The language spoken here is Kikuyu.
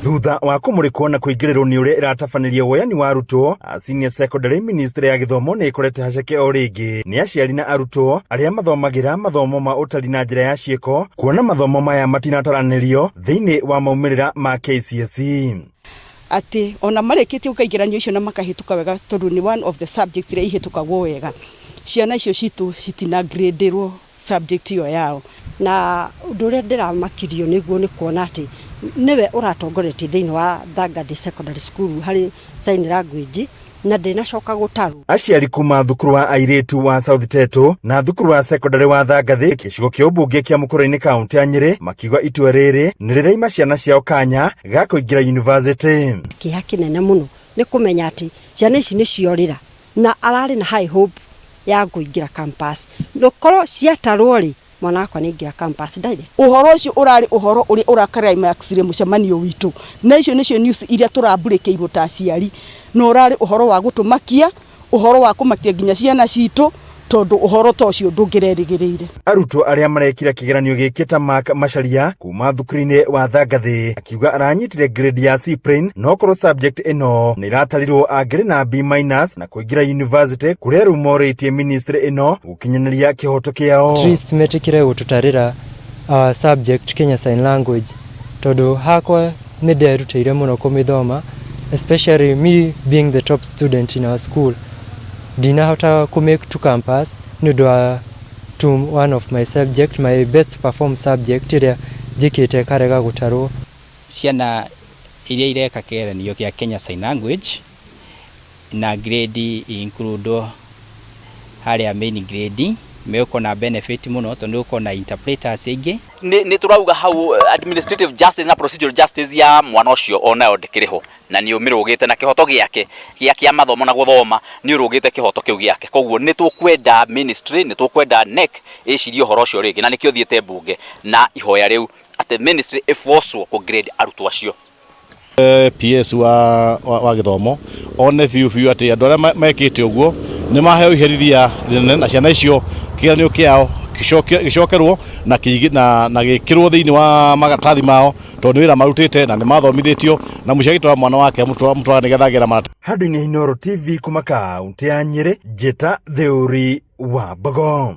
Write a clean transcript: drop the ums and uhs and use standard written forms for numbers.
Thutha wa kũmũrĩkwo na kũingĩrĩrwo nĩ ũrĩa ĩratabanĩria woyani wa arutwo a senior secondary, ministry ya gĩthomo nĩ ĩkorete haceke o rĩngĩ nĩ aciari na arutwo arĩa mathomagĩra mathomo ma ũtari na njĩra ya ciĩko, kuona mathomo maya matinataranĩrio thĩinĩ wa maumĩrĩra ma KCSE. Atĩ ona marĩkĩtie gwĩka igeranio icio na makahĩtũka wega, tondũ nĩ one of the subjects iria ihĩtũkagwo wega, ciana icio citũ citina grade-ĩrwo subject ĩyo yao. Na ũndũ ũrĩa ndĩramakirio nĩguo nĩ kuona atĩ nĩwe ũratongoretie thĩinĩ wa Thangathi Secondary School harĩ sign language na ndĩnacoka gũtarwo. Aciari kuma thukuru wa airĩtu wa South Tetu na thukuru wa secondary wa Thangathi, gĩcigo kĩa ũmbunge kĩa Mũkũrũ-inĩ, kaũntĩ ya Nyĩrĩ, makiuga itua rĩrĩ nĩ rĩraima ciana ciao kanya ga kũingĩra university. Kĩeha kĩnene mũno nĩ kũmenya atĩ ciana ici nĩ ciorĩra na ararĩ na high hope ya kũingĩra campus. Korwo ciatarwo rĩ, mwana wakwa nĩ aingĩra campus direct. Ũhoro ũcio ũrarĩ ũhoro ũrĩa ũra-climax-ire mũcemanio witũ, na icio nĩcio news iria tũrambũrĩkĩirwo ta aciari, na ũrarĩ ũhoro wa gũtũmakia, ũhoro wa kũmakia nginya ciana citũ, tondũ ũhoro ta ũcio ndũngĩrerĩgĩrĩire. Arutwo arĩa marekire kĩgeranio gĩkĩ ta Mark Macharia kuma thukuru-inĩ wa Thangathĩ akiuga aranyitire grade ya C plain, no korwo subject ĩno nĩ ĩratarirwo angĩrĩ na B minus na kũingĩra university, kũrĩa rĩu morĩtie ministry ĩno gũkinyanĩria kĩhoto kĩao. At least metĩkĩre gũtũtarĩra our subject Kenya Sign Language, tondũ hakwa nĩ nderutĩire mũno kũmĩthoma, especially me being the top student in our school, ndinahota kũ make to campus nĩ ũndũ wa to one of my subject, my best perform subject ĩrĩa njĩkĩte ĩkarega gũtarwo. Ciana iria ireka kĩgeranio kĩa Kenya Sign Language na grade include harĩa main grade megũkorwo na benefit mũno, tondũ nĩ gũkorwo na interpreters aingĩ. Nĩ tũrauga hau administrative justice na procedural justice ya mwana ũcio onayo ndĩkĩrĩ ho, na nĩ ũmĩrũgĩte, na kĩhoto gĩake gĩa kĩa mathomo na gũthoma nĩ ũrũgĩte kĩhoto kĩu gĩake. Koguo nĩ tũkwenda ministry, nĩ tũkwenda KNEC ĩcirie ũhoro ũcio rĩngĩ, na nĩkĩo thiĩte mbunge na ihoya rĩu atĩ ministry ĩforcwo kũ grade arutwo acio. PS wa gĩthomo one biũ biũ atĩ andũ arĩa mekĩte ũguo nĩ maheo iherithia rĩnene, na ciana icio kĩgeranio kĩao gĩcokerwo na gĩkĩrwo thĩinĩ wa maratathi mao, tondũ nĩ wĩra marutĩte na nĩ mathomithĩtio, na mũciari agĩtwara mwana wake amũtwara nĩgetha agĩe na maratathi. Handũ-inĩ Inooro TV kuma kaũntĩ ya Nyĩrĩ, njĩta Theuri wa Mbogo.